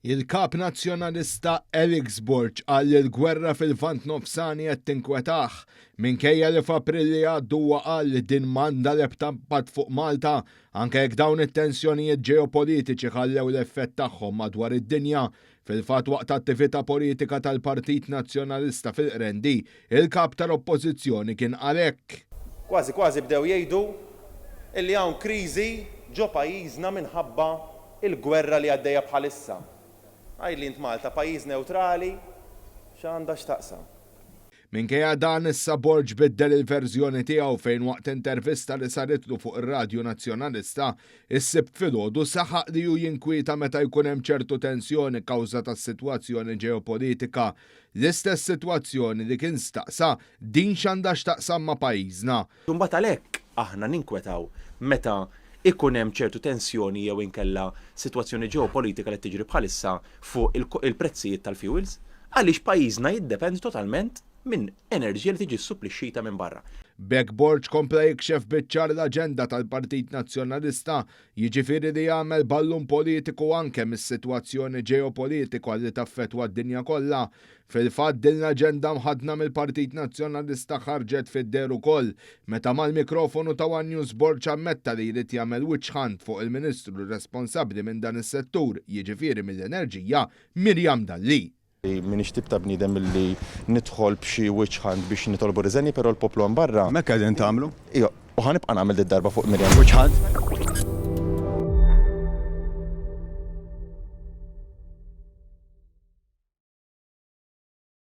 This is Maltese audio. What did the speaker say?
Il-Kap Nazzjonalista Alex Borg qal li l-gwerra fil-Lvant Nofsani qed tinkwetah, minkejja li f'April li għadda huwa qal li din m'għandha l-ebda impatt fuq Malta, anke jekk dawn it-tensjonijiet ġeopolitiċi ħallew l-effett tagħhom madwar id-dinja. Fil-fatt waqt attività politika tal-Partit Nazzjonalista fil-Qrendi, il-Kap tal-Oppożizzjoni kien qal hekk. Kważi kważi bdew jgħidu illi hawn kriżi ġo pajjiżna minħabba Il-gwerra li għaddejja bħalissa. Għidli int Malta, pajjiż newtrali, x'għandha x'taqsam? Minkejja dan, issa Borg biddel il-verżjoni tiegħu fejn waqt intervista li saritlu fuq ir-radju Nazzjonalista, is-Sibt filgħodu saħaq li hu jinkwieta meta jkun hemm ċertu tensjoni kawża tas-sitwazzjoni ġeopolitika. L-istess sitwazzjoni li kien staqsa din x'għandha x'taqsam ma' pajjiżna. Imbagħad għalhekk aħna ninkwetaw meta ikun hemm ċertu tensjoni jew inkella sitwazzjoni ġeopolitika li tiġri bħalissa fuq il-prezzijiet tal-fuels, għaliex pajjiżna jiddependi totalment minn enerġija li tiġi ssupplixxita minn barra. B'hekk Borg kompla jikxef biċ-ċar l-aġenda tal-Partit Nazzjonalista, jiġifieri li jagħmel ballun politiku anke mis-sitwazzjoni ġeopolitika li taffettwa d-dinja kollha. Fil-fatt din l-aġenda mħaddna mill-Partit Nazzjonalista ħarġet fid-deher ukoll meta mal-mikrofonu ta' one News Borg ammetta li jrid jagħmel witch hunt fuq il-Ministru responsabbli minn dan is-settur, jiġifieri mill-Enerġija, Miriam Dalli. M'iniex tip ta' bniedem li nidħol b'xi witch hunt biex nitolbu riżenji però l-poplu hemm barra. Hemmhekk qegħdin tagħmlu? Ija, u ħa nibqa' nagħmel did-darba fuq Miriam. Witch hunt?